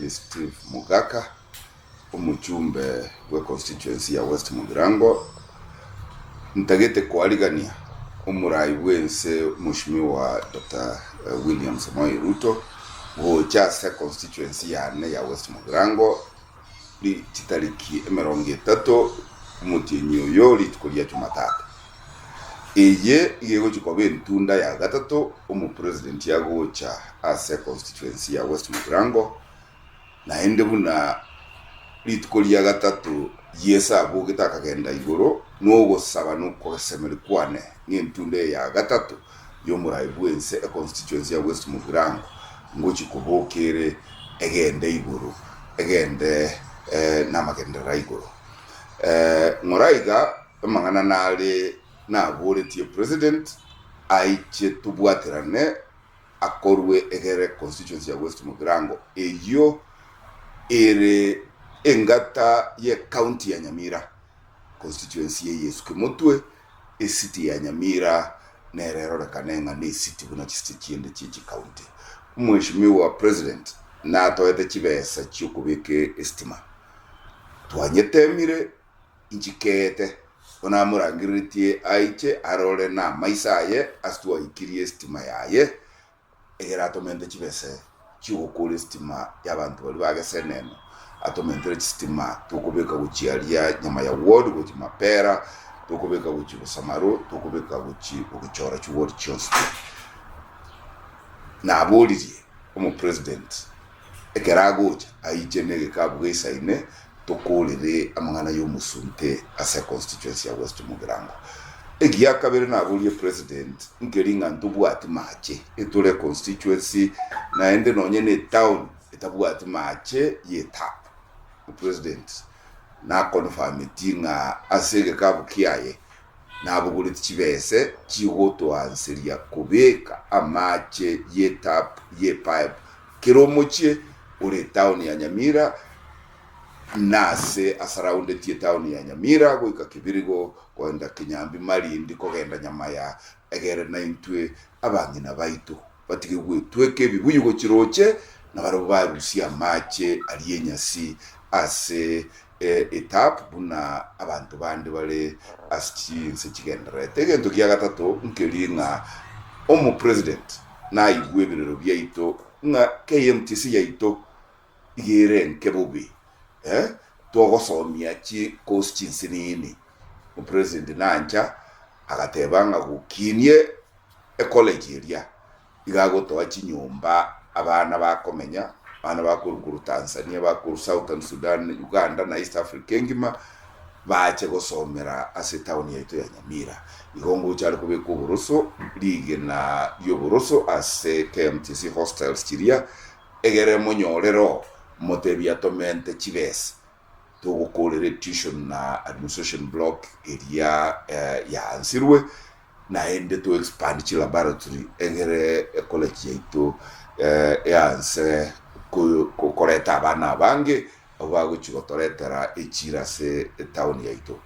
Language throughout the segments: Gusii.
Steve Mogaka, omochumbe bwe constituency ya West Mugirango, ntagete koarigania omorai bwense Mheshimiwa Doctor William Samoei Ruto gocha ase constituency yane ya West Mugirango chitariki emerongo etato omotienyi oyo rituko ria Jumatatu. Eye iga egochia koba entunda ya gatato omopresident agocha ase constituency ya West Mugirango Naende buna rituko ria gatato Yeso abogete akagenda igoro, nogosaba nokosemeria kwane ng'entunda eye ya gatato y'omorai bw'ense econstituency ya West Mugirango ngochia koboka ere egende igoro, egende namagenderero a igoro. Ng'ora iga amang'ana nare naboretie president aiche tobwaterane akorwe egere constituency ya West Mugirango eyio ere engata ye county ya Nyamira. Constituency eye esuke motwe ecity ya Nyamira nere erorekane ng'a ne ecity buna chicity chinde chie chicounty. Omweshimiwa president natoete chibesa chiokobeka estima twanyetemire Inchikeete, bono amorangereretie aiche arore namaiso aye ase twaikirie esitima yaye, egere atomente chibese chi'ogokora esitima y'abanto baria ba Geseneno, atomentere chisitima tokobeka gochia aria nyama ya ward gochia Mapera, tokobeka gochia Bosamaro, tokobeka gochia Bogichora chiward chionsi pi. Naboririe omopresident Ekero agocha, aiche negekabu geisaine tokorere amang'ana y'omosunte ase econstituency ya West Mugirango. Egia kabere naborie president nkeri ng'a ntobwati mache etore econstituency naende nonye ne etown etabwati mache ye tap. President naconfirmeti ng'a ase egekabu kiaye Nabogoretie chibese chigotoanseria kobeka amache y'etap y'epipe kera omochie ore etaoni ya Nyamira na ase asaraundetie etaoni ya Nyamira goika Kibirigo kogenda Kinyambi Malindi kogenda Nyamaya egere naintwe abang'ina baito batige gwetweka ebibuyu gochia roche na barabwo barusie amache aria enyasi ase Etap buna abanto bande bare ase chinse chigendererete. Egento gia gatato nkeria ng'a omopresident naigwe ebirero biaito ng'a KMTC yaito iga ere enke bobe eh, togosomia chi course chinsinini. Omopresident nancha agateba ng'a gokinie ecollege eria. Iga agotoa chinyomba abana bakomenya, abana bakorwa korwa Tanzania, bakorwa Southern Sudan, Uganda na East Africa engima, bache gosomera ase etown yaito ya Nyamira. Igo ngocha are kobeka oboroso, rigena ri'oboroso ase KMTC hostels chiria, egere monyorere oo, motebie atomente chibesa, togokorera etuition na administration block eria yaansirwe, naende to expand chilaboratory egere ecollege yaito eanse koreta abana abange abwo bagochia gotoretera echira ase etown yaito.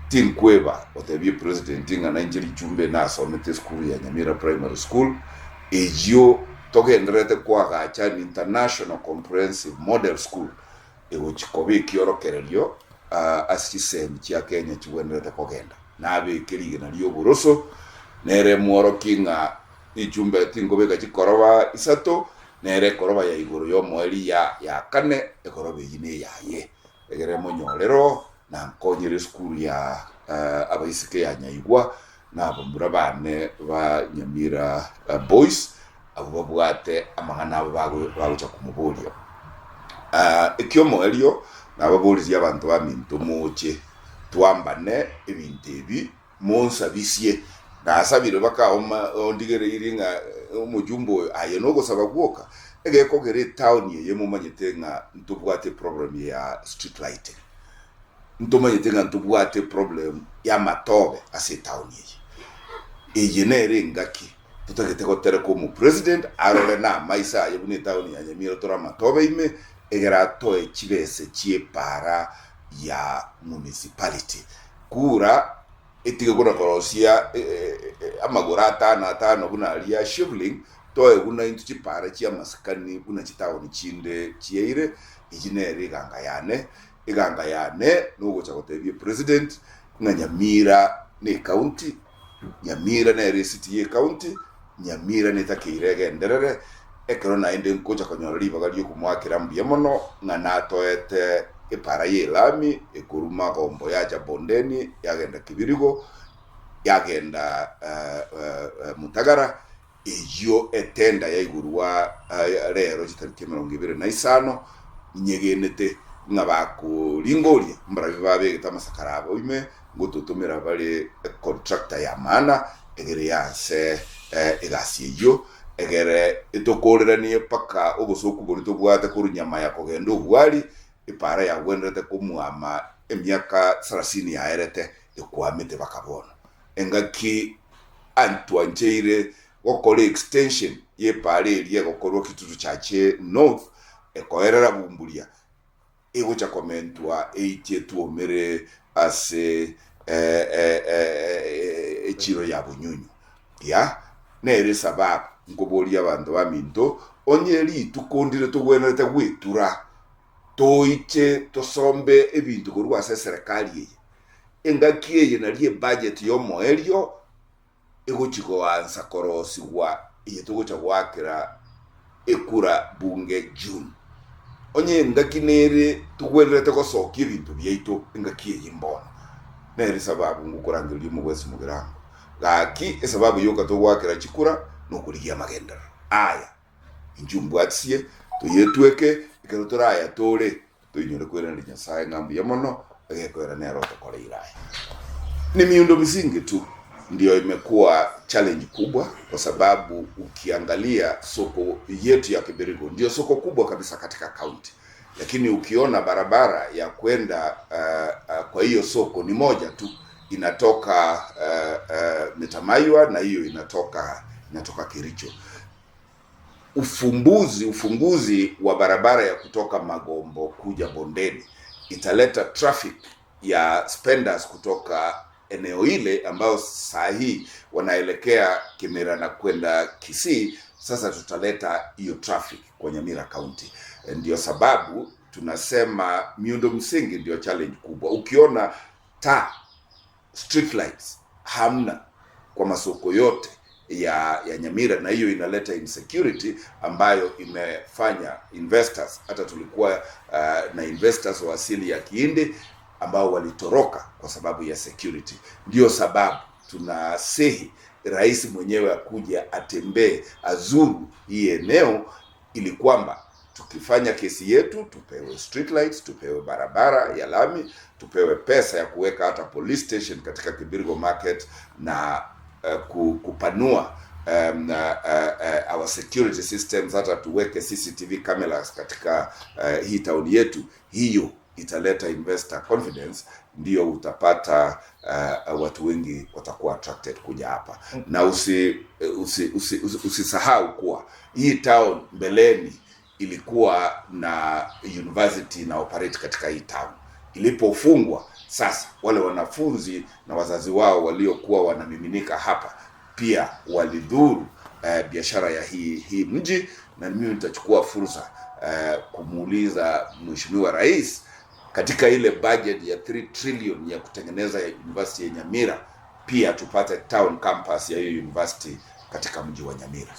Tinkweba gotebia epresident ng'a nainche richumbe nasomete esukuru ya Nyamira Primary School, eyio togendererete koagacha an international comprehensive model school egochia koba ekiorokererio ase chisemi chia Kenya chigwenerete kogenda. Nabeke rigena ri'oboroso, nere emworokie ng'a richumbe tinkobeka chikoroba isato, nere ekoroba ya igoro y'omoerio ya ya kane, ekoroba eyio neyaye. Egere emonyorere oo, na nkonyere esukuru ya abaiseke ya Nyaigwa, na abamura bane ba Nyamira Boys, abwo babwate amang'ana abo bagocha komoboria. Ekiomoerio nababoririe abanto baminto moche twambane ebinto ebi monsabisie. Nasabire baka ondigereirie ng'a omojumbe oyo aye nogosaba gwoka, egekogera etown eye momanyete ng'a ntobwate eproblem ya street lighting. Ntomanyete ng'a ntobwate eproblem y'amatobe ase etown eye. Eye nere engaki Totagete gotereka omopresident arore namaiso aye buna etaoni ya Nyamira tore amatobe ime egere atoe chibese chi'epaara ya municipality. Kura etige kona korosia amagoro atano atano buna aria shivling. Toegwe naintwe chipaara chi'amasikani buna chitaoni chinde chiaire, eyio nere eganga yane. Eganga yane nogocha gotebia epresident ng'a Nyamira ne ecounty, Nyamira nere esiti ye ecounty, Nyamira netakeire egenderere, ekero naende nkocha konyora ribaga riokomoakera mbuya mono ng'a natoete epara y'elami ekorwa Magombo yacha Bondeni yagenda Kibirigo yagenda Mutagara, Eyio etenda yaigurwa rero chitariki 25, inyegenete ng'a bakoringoria mbarabwo babegete amasakara abo ime, ngototomera bare econtractor y'amaana egere yanse egasi eyio, egere etokoreranie mpaka obosoku boria tobwate korwa nyama ya kogenda obwari, epaara yagwenerete komwama emiaka sarasini yaerete ekwamete baka bono. Engaki antwancheire gokora extension y'epaara eria egokorwa Kitutu Chache North ekoerera Bumburia egocha komentwa eitie twomere ase echiro ya Bunyunyu. Ya nere esababu nkoboria abanto baminto onye rituko ndire togwenerete gwetura toiche tosombe ebinto korwa ase eserekari eye. Engaki eye nario ebudget y'omoerio egochia goansa korosigwa eye togocha goakera ekura bunge June. Onye engaki nere togwenerete gosokia ebinto biaito engaki eye mbono. Nere esababu ngokorangereria omogwesi mogirango. Gaki esababu yoka togoakera chikura nokorigia amagenderero aya. Inchuo mbwatisie toyetweke ekero torayatore Toinyore koiraneria Nyasae ng'a mbuya mono, egekoera nere otokoreire aya. Ni miundo misingi tu ndio imekuwa challenge kubwa kwa sababu ukiangalia soko yetu ya Kibirigo ndio soko kubwa kabisa katika county, lakini ukiona barabara ya kwenda kwa hiyo soko ni moja tu inatoka Metamaywa na hiyo inatoka Kericho. Ufumbuzi ufunguzi wa barabara ya kutoka Magombo kuja Bondeni italeta traffic ya spenders kutoka eneo ile ambayo saa hii wanaelekea Kimira na kwenda Kisii. Sasa tutaleta hiyo traffic kwa Nyamira County. Ndio sababu tunasema miundo msingi ndio challenge kubwa. Ukiona taa street lights hamna kwa masoko yote ya Nyamira, na hiyo inaleta insecurity ambayo imefanya investors, hata tulikuwa na investors wa asili ya Kihindi ambao walitoroka kwa sababu ya security. Ndio sababu tunasihi rais mwenyewe akuja atembee, azuru hii eneo ili kwamba tukifanya kesi yetu tupewe street lights, tupewe barabara ya lami, tupewe pesa ya kuweka hata police station katika Kibirigo market na kupanua our security systems, hata tuweke CCTV cameras katika hii town yetu. Hiyo italeta investor confidence, ndio utapata watu wengi watakuwa attracted kuja hapa. Na usisahau kuwa hii town mbeleni ilikuwa na university na operate katika hii town. Ilipofungwa sasa, wale wanafunzi na wazazi wao waliokuwa wanamiminika hapa pia walidhuru biashara ya hii mji, na mimi nitachukua fursa kumuuliza Mheshimiwa Rais katika ile budget ya 3 trillion ya kutengeneza university ya Nyamira, pia tupate town campus ya hiyo university katika mji wa Nyamira.